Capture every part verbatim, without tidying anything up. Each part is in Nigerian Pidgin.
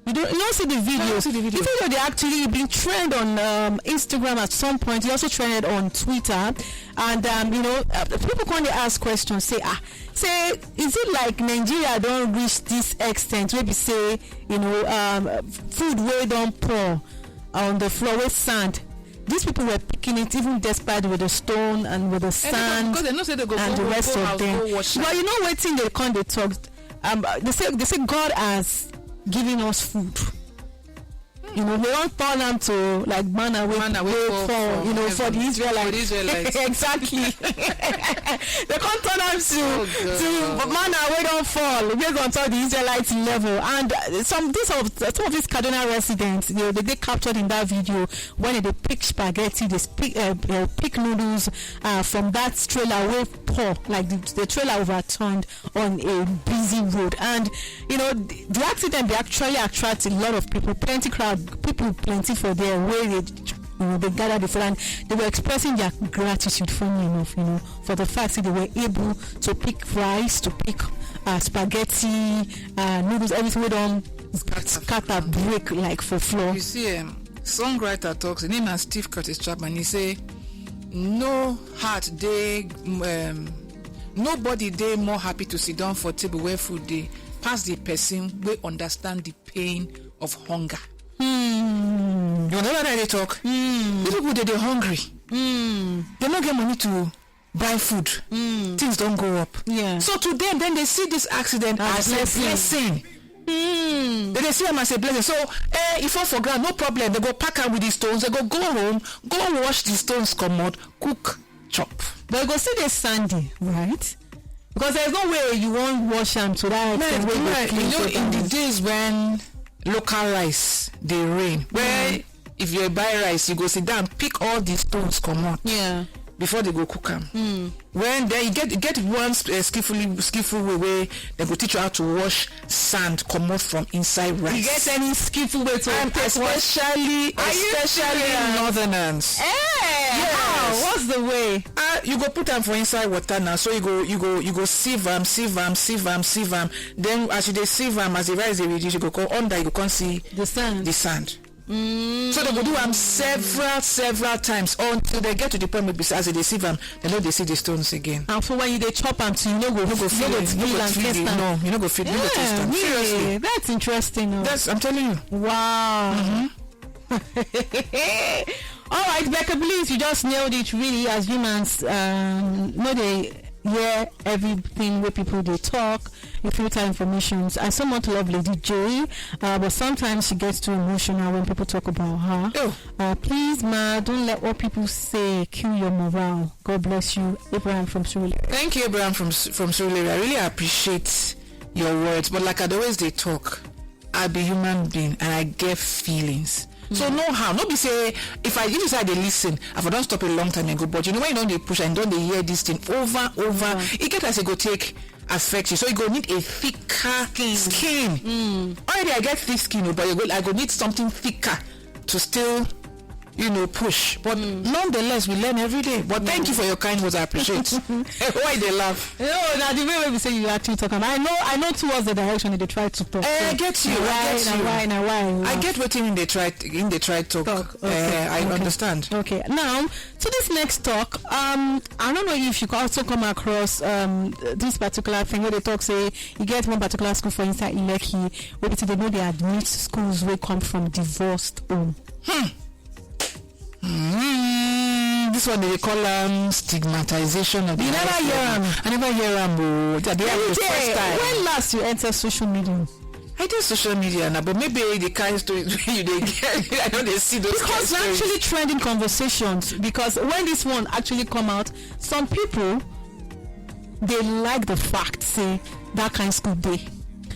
You don't, you don't see the video. See the video. The video they actually been trend on um, Instagram at some point. It also trended on Twitter, and um, you know uh, people come dey ask questions. Say ah, say is it like Nigeria don reach this extent wey be say you know um, food wey don pour on the floor with sand. These people were picking it even despite with the stone and with the sand Because they know say they go and go, the go, rest go of house, them. Go wash But am. You know wetin they come dey talk. Um, uh, they say they say God has given us food. You know, they don't turn them to like manna wey Manna wey wey fall fall. From You know, for the heaven. Israelites. For the Israelites. Exactly. They can't turn them to Oh, God. to manna wey don fall based on top the Israelite level. And uh, some this of some of these Kaduna residents, you know, they, they captured in that video when they pick spaghetti, they speak uh, uh, pick noodles uh, from that trailer wey pour, like the, the trailer overturned on a busy road. And you know, the, the accident they actually attract a lot of people, plenty crowd, people plenty for there where they you know, they gathered the food and they were expressing their gratitude, funny enough, you know, for the fact that they were able to pick rice, to pick uh, spaghetti, uh, noodles, everything we don't scatter, break like for floor. You see, um, songwriter talks, his name is Steve Curtis Chapman. He say, no heart dey, um, nobody dey more happy to sit down for table where food dey pass the person wey understand the pain of hunger. Hmm. You know what I dey talk? Hmm. These people dey dey hungry. Hmm. They no get money to buy food. Hmm. Things don go up. Yeah. So to them, then they see this accident As as, blessing. a blessing. Hmm. They dey see am as a blessing. So eh, e fall for ground, no problem. They go pack am with the stones. They go go home, go wash the stones comot, cook, chop. But you go see the sandy, right? Because there's no way you won't wash am to that extent. Man, Wey you go know, clean you know, in the totally. Days when local rice dey rain, where if you buy rice, you go sit down, pick all the stones comot Yeah. before they go cook am. Mm. When then you get you get one sp- uh, skillfully skillful way wey they go teach you how to wash sand comot from inside rice. You get any skillful way to And take wash? Especially Are you especially serious? Northerners. Eh, Yes. How? What's the way? Ah, you go put am for inside water now, so you go you go you go sieve am, sieve am, sieve am, sieve am. Then as you dey sieve am, as the rice dey reduce, you go come under, you go come see The sand. The sand. Mm. So they go do am several several times until they get to the point where be say as they dey sieve am, they no dey see the stones again. And for when you dey chop am too, you no go You no go feel you no go it. You no feel go and feel taste it. am. No, you no go feel. You no go taste Yeah, am. Seriously. Really, that's interesting. Oh. That's I'm telling you. Wow. All right, Becca, please, you just nailed it. Really, as humans, um, no, they hear everything where people they talk. You filter informations. I so much love Lady J, uh, but sometimes she gets too emotional when people talk about her. Oh. Uh, please, ma, don't let what people say kill your morale. God bless you, Abraham from Surulere. Thank you, Abraham from S- from Surulere. I really appreciate your words, but like I always they talk, I be human being and I get feelings. So no how, no be say if I if you say I dey listen, I for don stop a long time ago. But you know when you don dey push and don dey hear this thing over over, e get as e go take affect you. So you go need a thicker skin. Already I get thick skin, oh, but you go, I go need something thicker to still you know push. But nonetheless, we learn every day. But thank you for your kind words. I appreciate. Why they laugh? No, now the way we say you actually talk, am, I know, I know towards the direction that they try to talk. Eh, I So, get you, na I why, get na you. why, na why? I get wetin they try they try talk. Talk. Eh, Okay. I Okay. Understand. Okay. Now to this next talk, um, I don't know if you can also come across um this particular thing where they talk say you get one particular school for inside Lekki where they say they know they admit schools where come from divorced home. Mm, this one they call um stigmatization of the You never highest hear level. am. I never hear am. Oh, that they are the first time. When last you enter social media? I do social media now, but maybe the kind stories you they get, I know they see those Because kind they're stories. Actually trending conversations because when this one actually come out, some people they like the fact say that kind school day.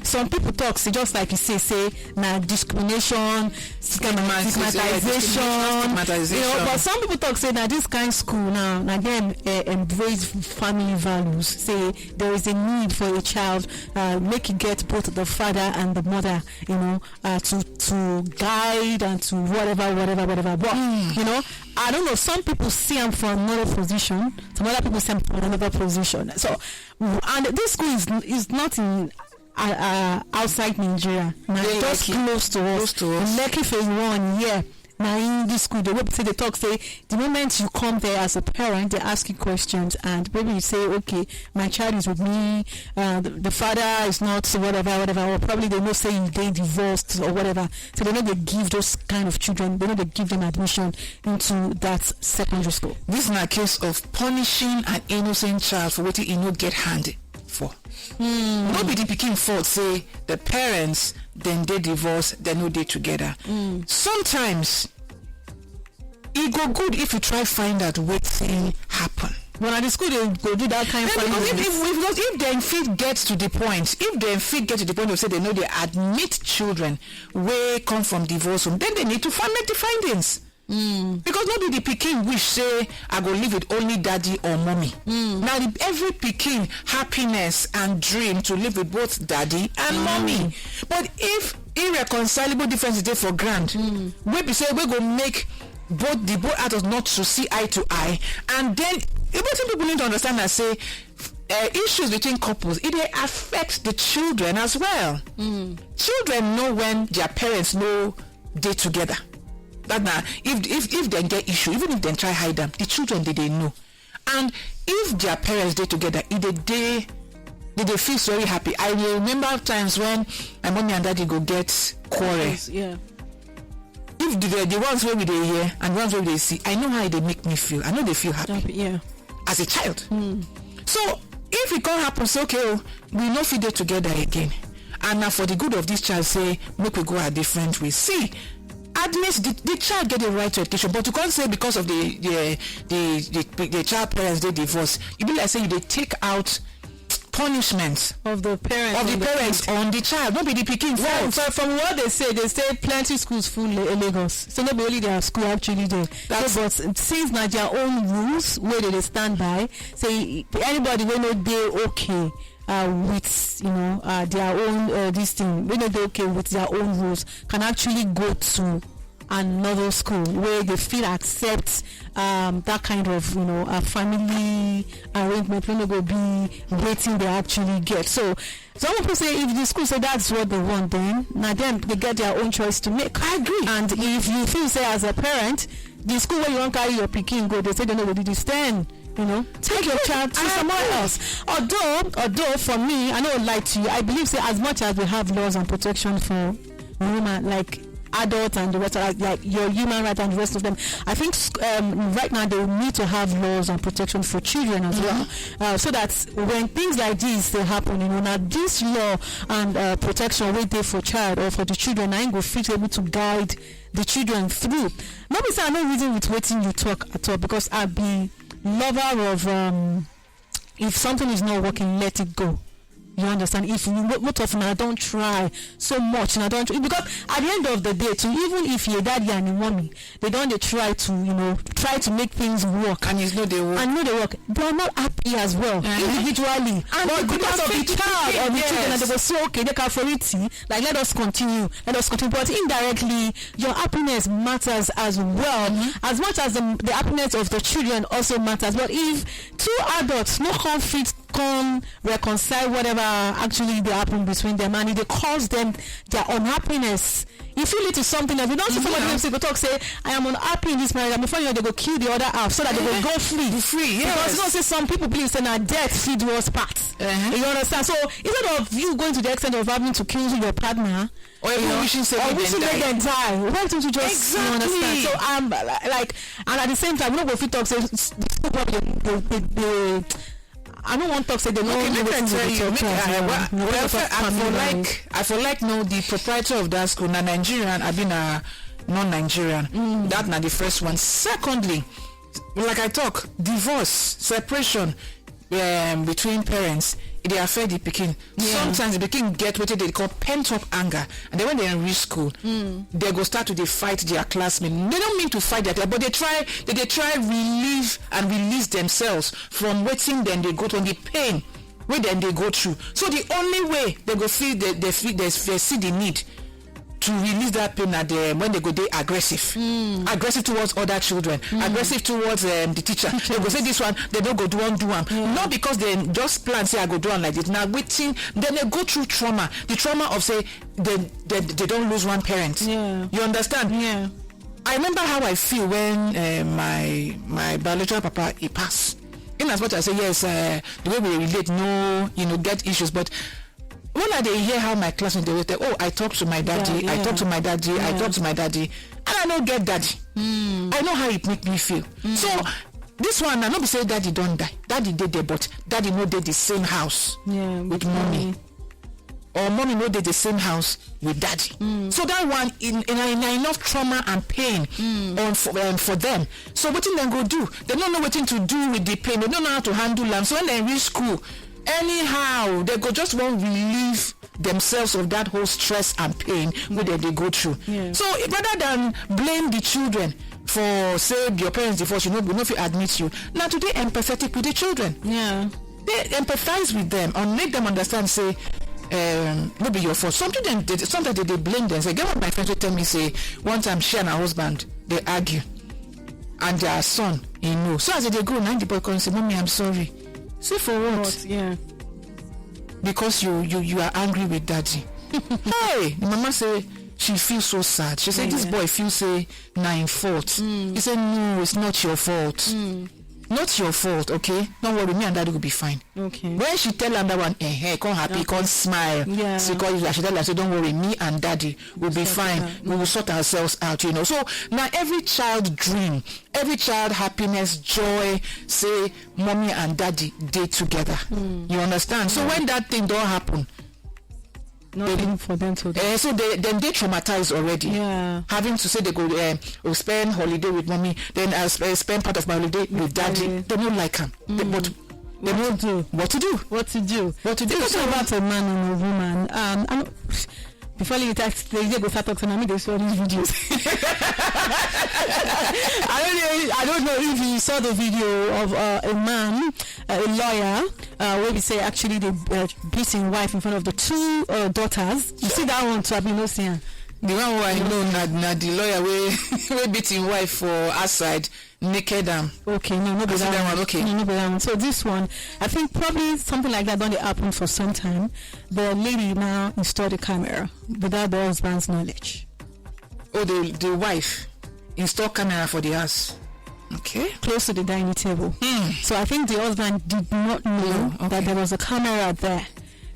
Some people talk say just like you say say na discrimination, stigma- Stigmatization, stigmatization. stigmatization. You know, but some people talk say na this kind school now na dem uh, embrace family values. Say there is a need for a child uh, make you get both the father and the mother. You know, uh, to to guide and to whatever, whatever, whatever. But you know, I don't know. Some people see them from another position. Some other people see them from another position. So, and this school is is not in uh, uh, outside Nigeria. Na Dey just Lekki. Close to us. Close to us. Lekki phase one, yeah. Na in this school, the way say they talk say the moment you come there as a parent, they ask you questions and maybe you say, okay, my child is with me, uh, the, the father is not whatever, whatever, or probably they know say you dey divorced or whatever. So they know they give those kind of children, they know they give them admission into that secondary school. This na case of punishing an innocent child for wetin e no get hand for. No be the pikin fault say the parents dem dey divorce, dem no dey together. Sometimes e go good if you try find out wetin happen. But at the school they go do that kind of Then because if, findings. if, if, because if dem fit get to the point, if dem fit get to the point of say dem no dey admit children wey come from divorce home, then they need to find make the findings. Because no be the pikin wish say I go live with only daddy or mommy. Na the, every pikin happiness and dream to live with both daddy and mommy. But if irreconcilable differences dey for ground, wey be say wey go make both the both adults not to see eye to eye, and then wetin people need to understand na say uh, issues between couples, it dey affect the children as well. Children know when their parents no dey together. That na if if if dem get issue, even if dem try hide am, the children dey dey know. And if their parents dey together, e dey dey they dey feel very happy. I dey remember times when my mommy and daddy go get quarrel. Yeah. If the, the, the ones wey we dey hear and the ones wey we dey see, I know how e dey make me feel. I no dey feel happy Yeah. as a child. So if e come happen say, okay, oh, we no fit dey together again, and na for the good of this child say make we go our different ways. See, admit the, the child get the right to education, but you can't say because of the the the, the, the child parents dey divorce, e be like say you dey take out punishment Of the parents. of on the the parents kid. On the child, no be the pikin Well, fault. from, from what they say, they say plenty schools full La- Lagos. So no be only their school actually there. So, That's- but since na their own rules where they dey stand by, say anybody wey no dey okay uh, with you know uh, their own uh, this thing, wey no dey okay with their own rules, can actually go to another school where they feel accept um, that kind of you know uh, family arrangement wey no go be wetin they actually get. So some people say if the school say that's what they want, then na them they get their own choice to make. I agree. And if you feel say as a parent, the school where you wan carry your pikin go, they say they no go do this, then you know take your child to I somewhere agree. Else. Although, although for me, I no lie to you, I believe say as much as we have laws and protection for women, like adults and the rest of like, like your human rights and the rest of them, I think um, right now they need to have laws and protection for children as well, uh, so that when things like this they happen, you know, now this law and uh, protection wey dey for child or for the children, I go fit able to guide the children through. No be say I no reason with wetin you talk at all, because I be lover of um, if something is not working, let it go. You understand? If you, mo- most of una don try so much, una don try, because at the end of the day, too, even if your daddy and your mommy, they don dey try to, you know, try to make things work. And it's no dey work. And no dey work. They are not happy as well individually. And But it could because of the affect the child pikin, or the children, and they yes. go say, okay, they can for it, like let us continue, let us continue. But indirectly, your happiness matters as well, as much as the, the happiness of the children also matters. But if two adults no come fit come reconcile whatever actually dey happen between them, and e dey cause them their unhappiness, e fit lead to something else. You don see somebody wey say go talk say, I am unhappy in this marriage, and before you know, they go kill the other half so that they go go free. Be free, Because you know yes. say some people believe say na death fit do us part. Uh-huh. You understand? So instead of you going to the extent of having to kill your partner, Or even you know, wishing say or make wishing dem make die. Dem die, why don't you just you Exactly. Understand? So um, li- like, and at the same time, we no go fit talk say s- the school board dey dey dey. dey I no wan talk say they no Okay, know make I wetin tell they you, dey make talk. I, uh, well, no, well, they talk I for family like, life. I for like know the proprietor of that school na Nigerian, I be na non-Nigerian. That na the first one. Secondly, like I talk, divorce, separation um, between parents, e dey affect the pikin. Sometimes the pikin get wetin they call pent up anger, and then when they reach school, they go start to dey fight their classmates. They don't mean to fight their class, but they try, they dey try relieve and release themselves from wetin dem dey go through, the pain wey dem dey go through. So the only way they go feel they, they feel they, they see the need to release that pain na the when they go dey aggressive, aggressive towards other children, aggressive towards um, the teacher. They go say this one, they no go do one, do am. Not because they just plan say I go do am like this. Now waiting, then they go through trauma, the trauma of say they they, they don't lose one parent. Yeah. You understand? Yeah. I remember how I feel when uh, my my biological papa he passed. In as much as I say yes, uh, the way we relate, no, you know, get issues. But when I dey hear how my classmates dey wait, oh, I talk to my daddy, Yeah, I yeah. talk to my daddy, I Yeah. talk to my daddy, and I no get daddy. I know how it make me feel. So this one, I no be say daddy don die, daddy dey there, but daddy no dey the same house Yeah. with mommy. Or mommy no dey the same house with daddy. So that one in, in, in enough trauma and pain on for, um, for them. So wetin dem go do? They don't know wetin to do with the pain. They don't know how to handle am. So when they reach school, anyhow they go just wan relieve themselves of that whole stress and pain wey dem dey go through. Yeah. So rather than blame the children for say your parents divorce, you know, we no fit admit you. Now to dey empathetic with the children. Yeah. They empathize with them and make them understand say um, no be your fault. Some children dey, sometimes they dey blame them. Say, get one of my friends wey tell me say one time she and her husband dey argue, and their son he know. So as they dey go, now the boy come say, "Mommy, I'm sorry." Say, "For what?" But yeah. "Because you you you are angry with daddy." Hey, the mama say she feel so sad. She say this Yeah. boy feel say na im fault. He say, "No, it's not your fault. Not your fault, okay? Don't worry, me and daddy will be fine." Okay. When she tell am that one, eh, eh, come happy, come smile. Yeah. She call you, she tell her say, "Don't worry, me and daddy will be fine. We will sort ourselves out," you know. So now every child dream, every child happiness, joy, say mommy and daddy dey together. You understand? So when that thing don't happen, Nothing for them to do. uh, so they then they traumatized already. Yeah. Having to say they go um, oh, spend holiday with mommy, then I sp- spend part of my holiday with daddy. daddy. They don't like him. They, but they What know to do? What to do? What to do? What to do? Talking So- about a man and a woman. Um, I don't, before you start, they go start talking. I mean, they saw these videos. I don't know. I don't know if you saw the video of uh, a man, uh, a lawyer, uh, where we say actually they uh, beat his wife in front of the two uh, daughters. You see that one too? I mean, no see am. The one who I know na, na the lawyer wey wey beat him wife for outside naked am. Okay, no, no be I see that that one. One, okay. No, no be that one. So this one, I think probably something like that don't dey happen for some time. The lady now installed the camera without the husband's knowledge. Oh, the the wife install camera for the house. Okay. Close to the dining table. So I think the husband did not know No, okay. that there was a camera there.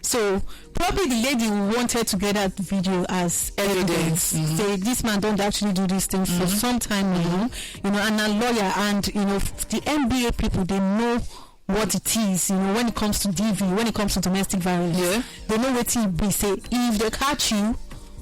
So probably the lady wanted to get that video as evidence. Evidence, mm-hmm. Say this man don't actually do these things for some time now. You know, and a lawyer and you know the N B A people, they know what it is. You know, when it comes to D V, when it comes to domestic violence, Yeah. They know what it be. Say if they catch you,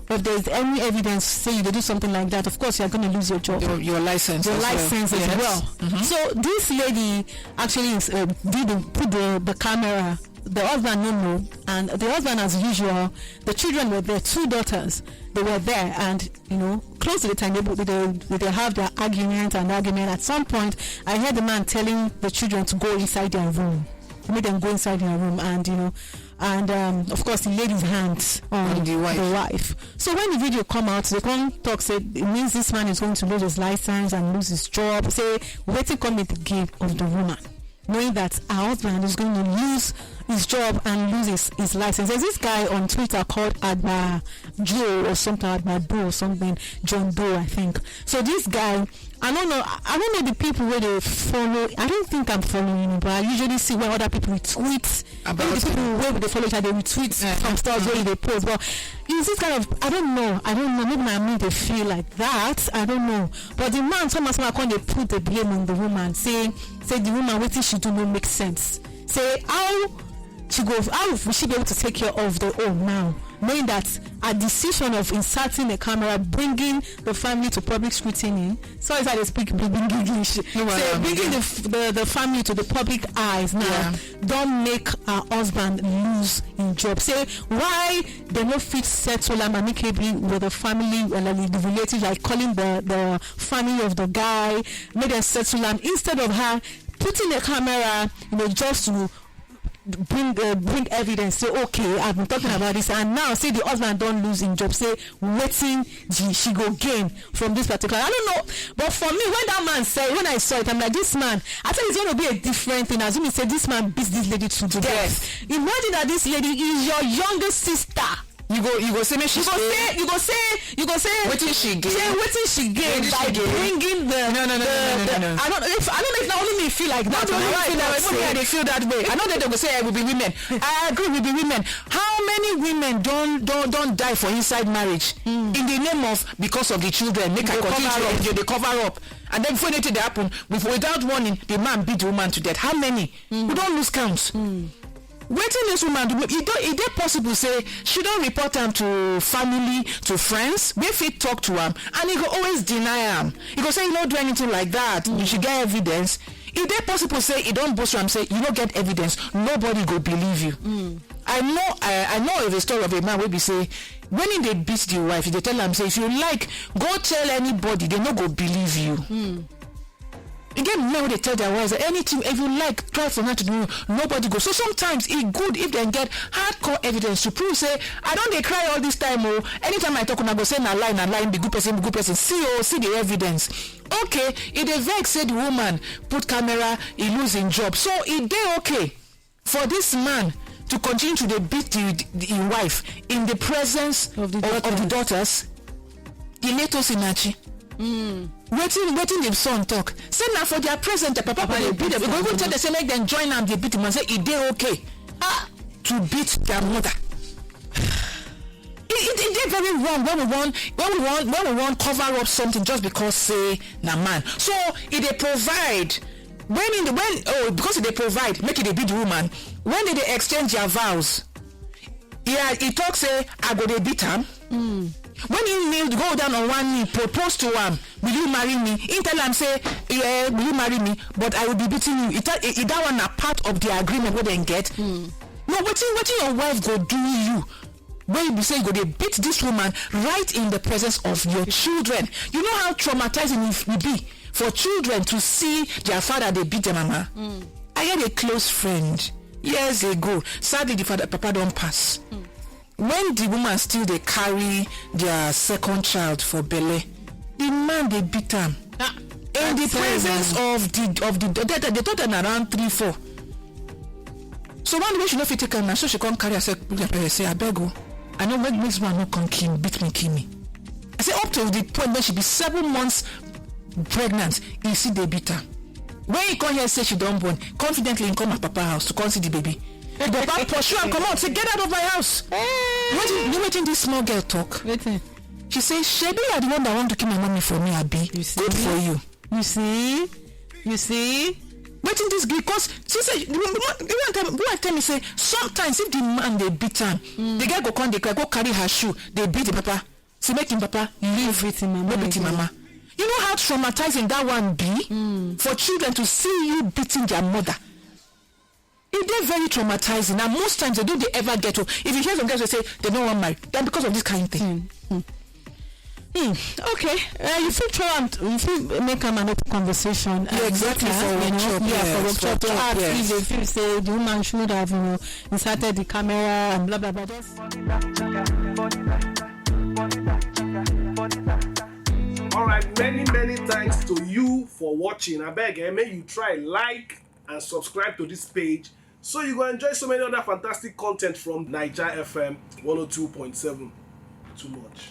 if there's any evidence say you do something like that, of course you are going to lose your job. Your, your license. Your as well. License as Yes. Well. So this lady actually is, uh, did the- put the, the camera. The husband no know, and the husband, as usual, the children were there, two daughters. They were there, and you know, close to the time they they, they have their argument and argument. At some point, I heard the man telling the children to go inside their room, to make them go inside their room, and you know, and um, of course, he laid his hands on, On the wife. The wife. So when the video come out, they come talk say it means this man is going to lose his license and lose his job. Say waiting come with the game of the woman, knowing that her husband is going to lose his job and lose his, his license. There's this guy on Twitter called Adma Joe or something, Adma Doe or something, John Doe, I think. So this guy, I don't know, I don't know the people where they follow. I don't think I'm following him, but I usually see when other people retweet. About Maybe the people where they follow each other, they retweet some stuff where they post. But is this kind of, I don't know, I don't know. Maybe I mean they feel like that. I don't know. But the man, someone, someone come they put the blame on the woman, say say the woman wetin she do no make sense. Say how she go, how will she be able to take care of the home now, knowing that a decision of inserting a camera, bringing the family to public scrutiny. Sorry, I dey speak big English. No wahala, Say bringing yeah. The, f- the the family to the public eyes now Yeah. Don't make her husband lose his job. Say why they no fit settle am amicably with the family, uh, like the relatives, like calling the the family of the guy, make them settle am instead of her putting a camera, you know, just to bring uh, bring evidence, say, "Okay, I've been talking about this, and now say the husband don lose him job, say wetin the, she go gain from this particular." I don't know, but for me, when that man said, when I saw it, I'm like, "This man, I thought it's going to be a different thing." Assuming say this man beats this lady to death. Imagine that this lady is your younger sister. You go, you go say make she You go stay. say, you go say, you go say, Wetin she gain? say wetin she gain Wetin by she gain? bringing the No, no, no, the, no, no, no, the no, no. I don't know if I don't know if na only me feel like Not that. only you Right? feel that way, even me, I dey feel that way. I know that they go say, "I will be women." I agree, we be women. How many women don don don die for inside marriage in the name of, because of the children? Make I They continue cover to up. They dey cover up, and then before anything dey happen, with, without warning, the man beat the woman to death. How many? We don lose count. Wetin this woman do? E don, e dey possible say she don report am to family, to friends wey fit talk to am, and e go always deny am. E go say e no do anything like that. She get evidence. E dey possible say e don boast am say you no get evidence, nobody go believe you. I know, I, I know of a story of a man wey be say when he dey beat the wife, he dey tell am say, "If you like, go tell anybody, they no go believe you." E get men wey dey tell their wives that anything, if you like, cry for night to the moon, nobody go. So sometimes e good if dem get hardcore evidence to prove say, "I don dey cry all this time o. Anytime I talk, una go say na lie, na lie, be good person, be good person. See o, see the evidence." Okay, e dey vex say the woman put camera, e lose him job. So e dey okay for this man to continue to dey beat the, the, him wife in the presence Of the of, of the daughters. Ileto Sinachi. Wetin, wetin the son talk? Say na for their presence, the papa Papa go dey dey beat beat them. E go their even tell mother. them say make dem join am dey beat him and say e dey okay Ah, to beat their mother. It, it, it dey very wrong when we wan, when we wan, when we wan cover up something just because say na man. So e dey provide when in the, when, oh, because e dey provide, make e dey beat the woman. When they dey exchange their vows, yeah, he talk say, "I go dey beat am." When he kneel, go down on one knee, propose to am, "Will you marry me?" He tell am say, "Yeah, will you marry me? But I will be beating you." He tell, he, he, that one na part of the agreement wey dem get. No, wetin, wetin your wife go do you? Wey be say you go dey beat this woman right in the presence of your children. You know how traumatizing it, it be for children to see their father dey beat their mama. I get a close friend years ago. Sadly, the father, papa don pass. When the woman still dey carry their second child for belle, the man dey beat am Ah, in the that's presence terrible. of the, of the, the, the, the daughter na around three, four. So one day she no fit take am, na so she come carry herself, put her parents say, "Abeg o, I no make this man no come kill me, beat me, kill me." I say up to the point when she be seven months pregnant, he still dey beat her. When he come here say she don born, confidently he come her papa house to come see the baby. The papa pursue am comot, say, "Get out of my house." Wetin, you know wetin this small girl talk? Wetin? She say, "Shebi you are the one that want to kill my mommy for me, abi? You see? Good for you." You see? You see? Wetin this girl? Cause she say, the woman, the woman tell me, wife tell me say, sometimes if the man dey beat am, the girl go come dey cry, go carry her shoe, dey beat the papa. Say make him papa leave, Beat him mama no beat him again. mama. You know how traumatizing that one be for children to see you beating their mother? E dey very traumatizing, and most times they don't dey ever get home. If you hear some girls wey say they no wan marry, then because of this kind thing. Hmm. Okay, uh, you fit throw am, you fit make am an open conversation. Yeah, exactly, later, for you know, workshop, yeah, for yes, workshop to workshop, ask yes. if they feel say the woman should have, you know, inserted the camera and blah blah blah. Just All right, many, many thanks to you for watching. I beg, eh, may you try like and subscribe to this page so you go enjoy so many other fantastic content from Niger F M one oh two point seven. Too much.